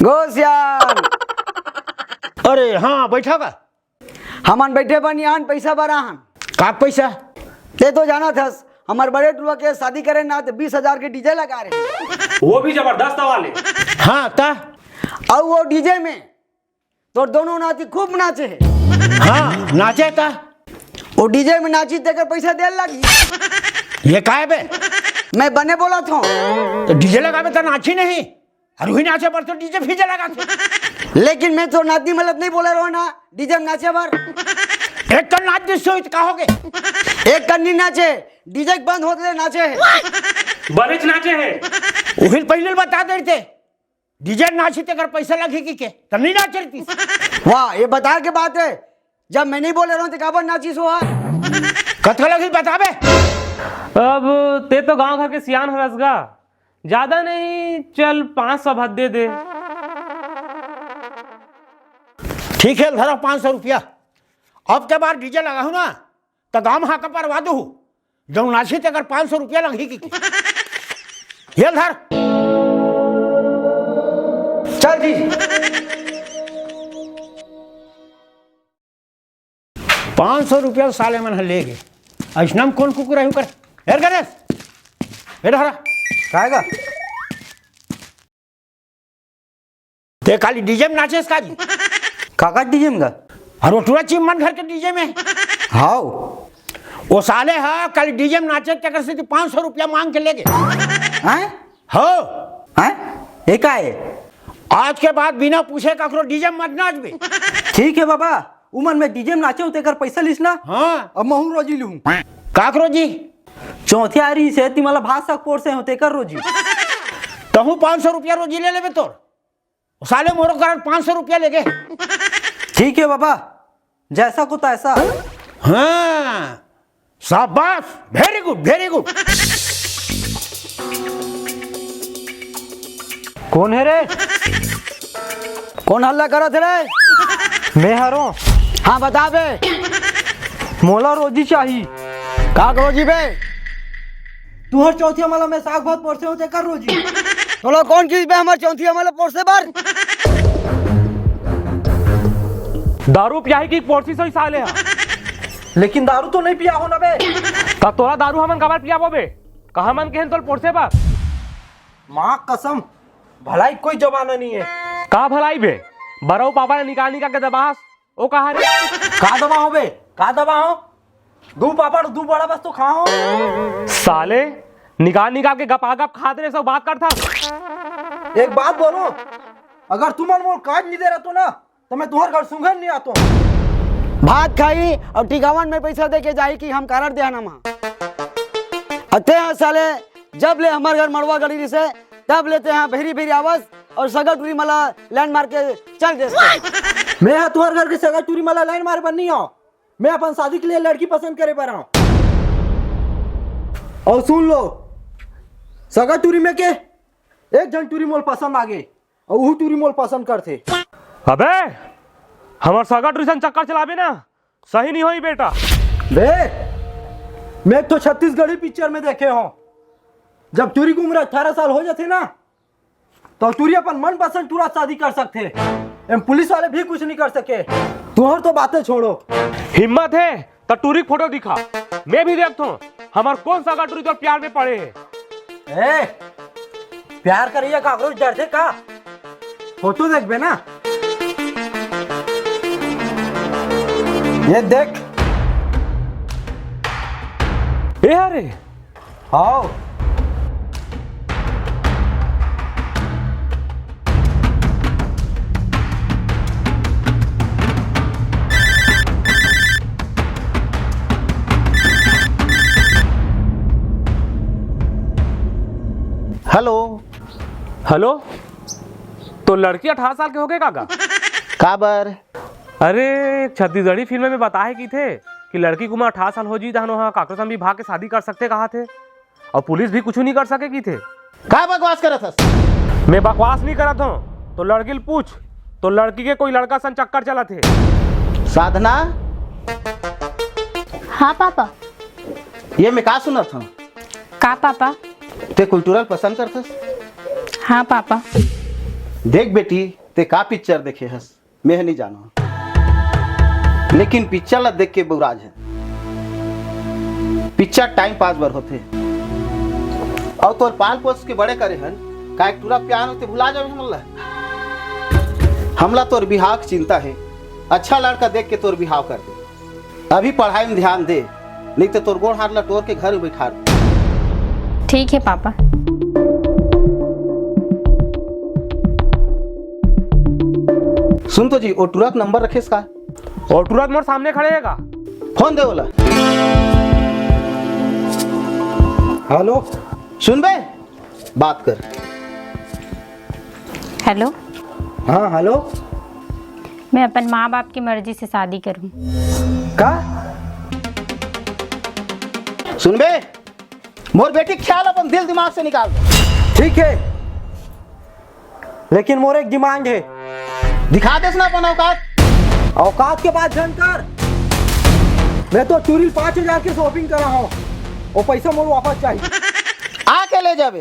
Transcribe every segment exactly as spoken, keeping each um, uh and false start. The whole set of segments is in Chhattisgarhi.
घोसियान। अरे हाँ, बैठा का? हमन बैठे बन यान पैसा बर आहन। का पैसा? ते तो जानत हस, हमर बड़े टुआ के शादी करे ना, ते बीस हजार के डीजे लगा रहे। वो भी जबरदस्त वाले। हाँ, ता? अउ वो डीजे में तोर दोनों नाती खूब नाचे हे। हाँ, नाचे ता। वो डीजे में नाची, तेकर पैसा दे लगी। ये काय बे? मैं बने बोला था। तो डीजे लगाबे त नाची नहीं, अउ उही नाचे बर तो डीजे फीजे लगा थे। लेकिन मैं तो नाती मलत नहीं बोला रहो ना, डीजे में नाचे बर। एक कन नाच दिस होई त का होगे? एक कन नहीं नाचे, डीजे के बंद होत ले नाचे हे। बनेच नाचे हे। उही पहले बता देते, डीजे नाची तेकर पैसा लगी कि के, तब नहीं नाच रही। वाह, ये बता के बात है, जब मैं नहीं बोले रहो तो काबर नाचिस हो? कतका लगी बताबे? अब ते तो गांव घर के सियान हरस गा, ज्यादा नहीं, चल पाँच सौ भर दे दे। ठीक है, धरा पाँच सौ रुपया। अब के बार डीजे लगाहू ना, त गांव हाका परवा दू। जौन नाची तेकर पाँच सौ रुपया लगही कि, कि। ये धर। चल जी। पाँच सौ रुपया साले मन ह ले गे। अइसना म कोन कुकुर आही ओकर? हेर गणेश, हेर हरा। काय गा? ते काली डीजे में नाचेस का जी? काका डीजे में गा? अरे टुरा चिमन घर के डीजे में। हाव। वो साले ह काली डीजे में नाचे, तेकर से पाँच सौ रुपया मांग के ले गे। हैं? हो। हैं? ये का है? आज के बाद बिना पूछे काकरो डीजे में मत नाचबे। ठीक है बाबा, उमन में डीजे में नाचे हो तेकर पैसा लिस ना। हाँ। अब महू रोजी लूँ। काकरो जी? चौथिया आ रही से ती मला भात साग पोरसे हो तेकर रोजी। तहूँ पाँच सौ रुपया रोजी ले लेबे तोर। साले मोरो कारण पाँच सौ रुपया ले गे। ठीक है बाबा, जैसा को तैसा। हाँ, शाबाश, very good, very good। कोन हे रे? कोन हल्ला करत हे रे? मैं हरों। हाँ, बता बे। मोला रोजी चाही। का रोजी बे? तुहर चौथिया मला में साग भात पोरसे हो तेकर रोजी। तोला कोन किहिस बे हमर चौथिया मला पोरसे बर? दारू पियाही कि पोरसी सोई साले हा? लेकिन दारू तो नहीं पिया हो ना बे। त तोला दारू हमन काबर पियाबो बे? का हमन केहेन तोल पोरसे बर? माँ कसम, भलाई कोई जमाना नहीं है। का भलाई बे? बरऊ पापा ने निकाल निकाल के दबास, ओ कहा रे? का दबा हो बे? का दबा हो? दू पापड़, दू बड़ा बस तो खा हो। साले, निकाल निकाल के गपागप खात रहे, सब बात करता। एक बात बोलो, अगर तुमन मोर काज नहीं दे रहा तो ना, तो मैं तुम्हारे घर सुंघन नहीं आता। भात खाई और टिकावन में पैसा दे के जाई कि हम कारड देहना मा। अते हाँ साले, जब ले हमारे घर मड़वा गड़ी रिसे, तब ले ते हाँ भेरी भेरी आवस और सगा टूरी मला लाइन मार के चल देस। मैं हा तुम्हारे घर के सगा टूरी मला लाइन मारे बर नहीं आओ, मैं अपन शादी के लिए लड़की पसंद करे बर आऊं। और सुन लो, सगा टूरी में के एक झन टूरी मोल पसंद आ गे, और वहू टूरी मोल पसंद करथे। अबे, हमर सगा टूरी संग चक्कर चलाबे ना, सही नहीं होई बेटा। बे, मैं तो छत्तीसगढ़ी पिक्चर में देखे हूँ, जब टूरी की उम्र अठारह साल हो जाथे ना, तो टूरी अपन मनपसंद टूरा शादी कर सकथे। एम पुलिस वाले भी कुछ नहीं कर सके। तुहर तो बातें छोड़ो। हिम्मत हे त टूरी के फोटो दिखा, मैं भी देखथों हमर कोन सगा टूरी तोर प्यार में पड़े हे। ए, प्यार करइया काकरो डरथे का? फोटो देखबे ना। ये देख। ए अरे, हाव। हेलो। हेलो, तो लड़की अठारह साल के हो गए काका? काबर? अरे, छत्तीसगढ़ी फिल्म में बताए की थे कि लड़की के उम्र अठारह साल हो जी, तहन ओहा काकरो संग भी भाग के शादी कर सकथे कहा थे, और पुलिस भी कुछ नहीं कर सके की थे। का बकवास करत हस? मैं बकवास नहीं करत हूँ, तो लड़की ल पूछ, तो लड़की के कोई लड़का सन चक्कर चलत हे। साधना, हाँ पापा। ये मैं का सुनत हूँ? का पापा? ते कोई टूरा ल पसंद करथस? हाँ पापा। देख बेटी, ते का पिक्चर देखे हस, मैं नहीं जानो, लेकिन पिक्चर ला देख के बौराज है। पिक्चर टाइम पास बर होथे। अउ तोर पाल पोस के बड़े करे हन, का एक टूरा प्यार होते भुला जावे हमला। हमला तोर बिहाव के चिंता है, अच्छा लड़का देख के तोर बिहाव कर दे। अभी पढ़ाई में ध्यान दे, नहीं तो तोर गोड़ हाथ ला टोर के घर में बैठा दे। ठीक है पापा। सुन तो जी, ओ टूरा के नंबर रखेस का? ओ टूरा मोर सामने खड़े है का? फोन दे ओला। हेलो। सुन बे, बात कर। हेलो। हाँ, हेलो। मैं अपन माँ बाप की मर्जी से शादी करूँ। का? सुन बे, मोर बेटी के ख्याल अपन दिल दिमाग से निकाल दे। ठीक है, लेकिन मोर एक डिमांड है। दिखा देस ना अपन औकात। औकात के बात झन कर। मैं तो टूरी ल पाँच हजार के शॉपिंग करा हूँ, वो पैसा मोर वापस चाहिए। आके ले जाबे।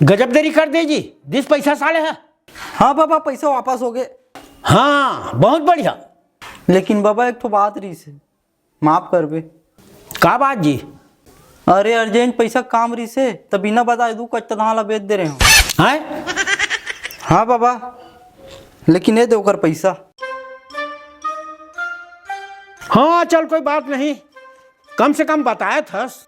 गजब देरी कर दे जी, दिस पैसा साले है। हाँ बाबा, पैसा वापस हो गए। हाँ, बहुत बढ़िया। लेकिन बाबा, एक ठो बात रहिस हे, माफ करबे। का बात जी? अरे, अर्जेंट पैसा काम रहिस हे, त बिना बताए दू कट्टा धान ला बेच दे रहे हूँ। हैं? हाँ बाबा, लेकिन ये दे ओकर पैसा। हाँ, चल, कोई बात नहीं, कम से कम बताए थस।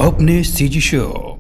अपने सीजी शो